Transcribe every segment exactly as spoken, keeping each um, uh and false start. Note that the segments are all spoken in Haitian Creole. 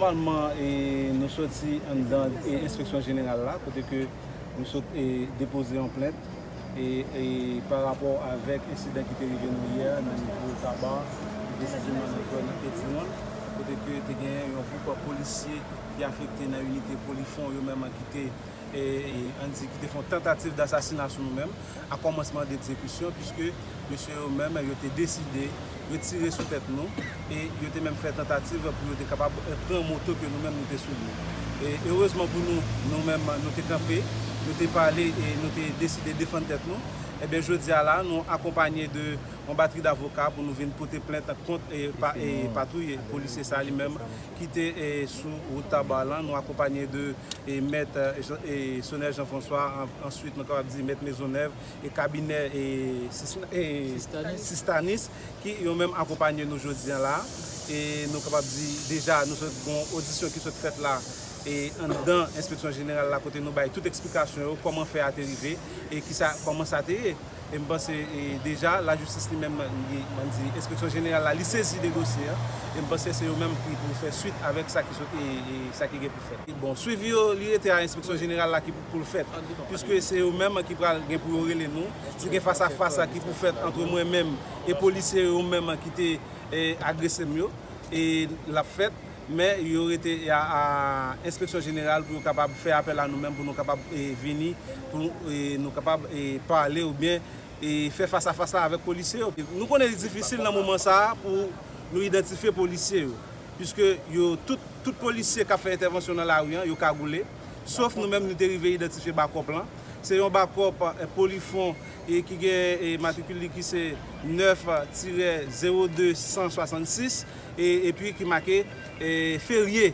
Finalman, e, nou soti anndan, e, enspeksyon jeneral la, kote ke nou sot, e, depoze yon plent, e, e, pa rapò avèk ensidan ki te rive nou yè nan nivo Taba, pi presizeman nan zòn Edimond, kote ke te gen yon gwoup polisye ki afekte nan inite Polifwon, yo menm ki te e, e, ann di, ki te fè yon tantativ dasasina sou nou menm, a kòmansman de egzekisyon, piske mesye yo menm, yo te deside retire sou tèt nou, e yo te menm fè tantativ pou yo te kapab, e, pran moto ke nou menm nou te sou li. E erezman pou nou, nou menm, nou te kanpe, nou te pale e nou te deside defann tèt nou. Ebyen, jodi a la, nou akonpanye de yon batri davoka pou nou vin pote plent kont, e, pa, e, patwouy polisye sa li menm ki te, e, sou wout Taba lan. Nou akonpanye de, e, mèt, e, Jean, e, Sonel Jean François, an, answit nou kapab di mèt Maisonneuve, e kabinè, e, Sis-, e, Sistanis. Sistanis, ki yo menm akonpanye nou jodi a la. E nou kapab di deja nou sot gon odisyon ki sot fèt la, e anndan enspeksyon jeneral la, kote nou bay tout eksplikasyon yo, kòman fè a te rive, e kisa, kòman sa te ye. E m panse, e, deja, lajistis li menm, li, m di, enspeksyon jeneral la, li sezi de dosye a. E m panse se yo menm ki pou fè swit avèk sa ki sot, e, e sa ki gen pou fèt. E bon, swivi yo, li rete a enspeksyon jeneral la ki pou, pou l fèt. Piske se yo menm ki pral gen pou yo rele nou. Si gen fas a fas ki pou fèt ant mwen menm e polisye yo menm ki te, e, agrese m yo. E l ap fèt. Men yo rete a, a enspeksyon jeneral pou yo kapab fè apèl a nou menm, pou nou kapab, e, vini, pou, e, nou kapab, e, pale oubyen, e, fè fas a fas la avèk polisye yo. Nou konnen li difisil nan moman sa a pou nou idantifye polisye yo, piske yo tout, tout polisye k ap fè entèvansyon nan lari an, yo kagoule, sof nou menm nou te rive idantifye bakòp lan. Se yon bakòp, e, Polifwon e ki gen, e, matrikil li ki se nèf tirè zewo de san swasannsis, e, epi ki make, e, ferye.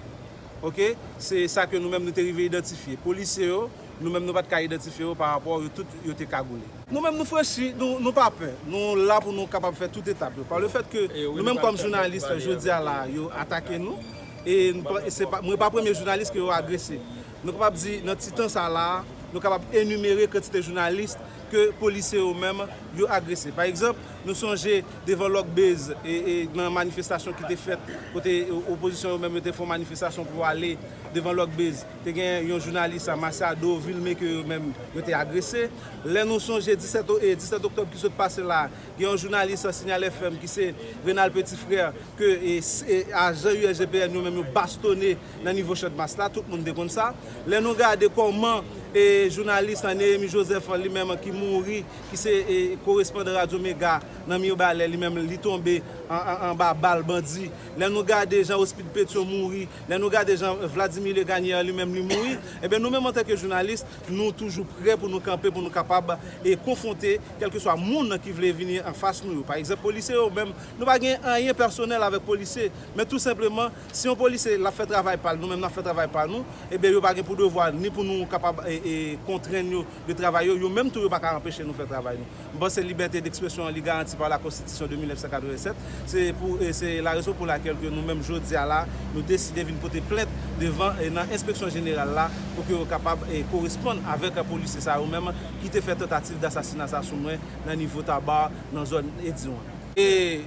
Oke? Se sa ke nou menm nou te rive idantifye. Polisye yo, nou menm nou pa t ka idantifye yo pa rapò yo tout yo te kagoule. Nou menm nou franchi, nou, nou pa pè. Nou la pou nou kapab fè tout etap yo. Pa le fèt ke nou menm kòm jounalis, jodi a la, yo atake nou. E nou pa, e se pa, mwen pa premye jounalis ke yo agrese. Nou kapab di nan ti tan sa la, nou kapab enimere kantite jounalis ke polisye yo menm yo agrese. Pa egzanp, nou sonje devan Lòk Bez, e, e nan manifestasyon ki te fèt, kote o-, opozisyon yo menm yo te fè yon manifestasyon pou ale devan Lòk Bez, te gen yon jounalis, Masiado Vilmé, ke yo menm yo te agrese. Lè nou sonje disèt o-, e, disèt oktòb ki sot pase la, gen yon jounalis Signal F M ki se Renald Petit Frère, ke, e, s-, e, ajan U S G P N yo menm yo bastonnen nan nivo Channmas la, tout moun te konn sa. Lè nou gade kòman, e, jounalis Néhémie Joseph li menm ki mouri, ki se, e, korespondan Radyo Mega nan Mibalè, li menm li tonbe an, an, anba bal bandi. Lè nou gade jan Ospid Pétion mouri, lè nou gade jan Vladimir Legagnaire li menm li mouri, ebyen nou menm antanke jounalis, nou toujou prè pou nou kanpe, pou nou kapab, e, konfwonte kèlkeswa moun ki vle vini anfas nou yo. Pa egzanp, polisye yo menm, nou pa gen anyen pèsonèl avèk polisye, men tou senpleman, si yon polisye l ap fè travay pa l, nou menm n ap fè travay pa nou, ebyen yo pa gen pou devwa ni pou nou kapab, e, e, kontrenn yo de travay yo, yo menm tou yo pa ka anpeche nou fè travay nou. M panse libète dekspresyon an li garanti pa la Konstitisyon de mil nèf san katrevennsèt. Se pou, e se la rezon pou lakèl ke nou menm jodi a la, nou deside vin pote plent devan, e, nan enspeksyon jeneral la pou ke yo kapab, e, koresponn avèk polisye sa yo menm ki te fè tantativ dasasina sa sou mwen nan nivo Taba, nan zòn Ediwan. E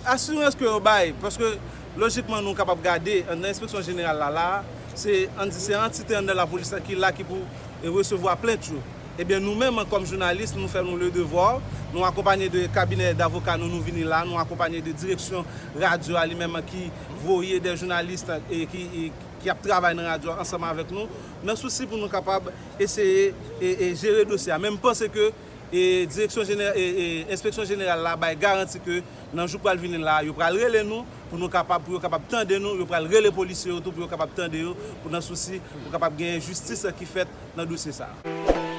asirans ke yo bay, paske lojikman nou kapab gade, nan enspeksyon jeneral la, la, se, ann di, se antite anndan lapolis la ki la ki pou, e, resevwa plent yo. Ebyen, nou menm, kòm jounalis, nou fè nou le devwa, nou akonpanye de kabinè davoka nou, nou vini la, nou akonpanye de direksyon radyo a li menm ki voye de jounalis, e, ki, e, ki ap travay nan radyo a ansanm avèk nou, nan sousi pou nou kapab eseye, e, e, jere dosye a. Men m panse ke, e, direksyon jene-, e, e, enspeksyon jeneral la bay garanti ke nan jou k pral vini la, yo pral rele nou pou nou kapab, pou yo kapab tande nou, yo pral rele polisye yo tou pou yo kapab tande yo, pou nan sousi pou kapab gen jistis ki fèt nan dosye sa a.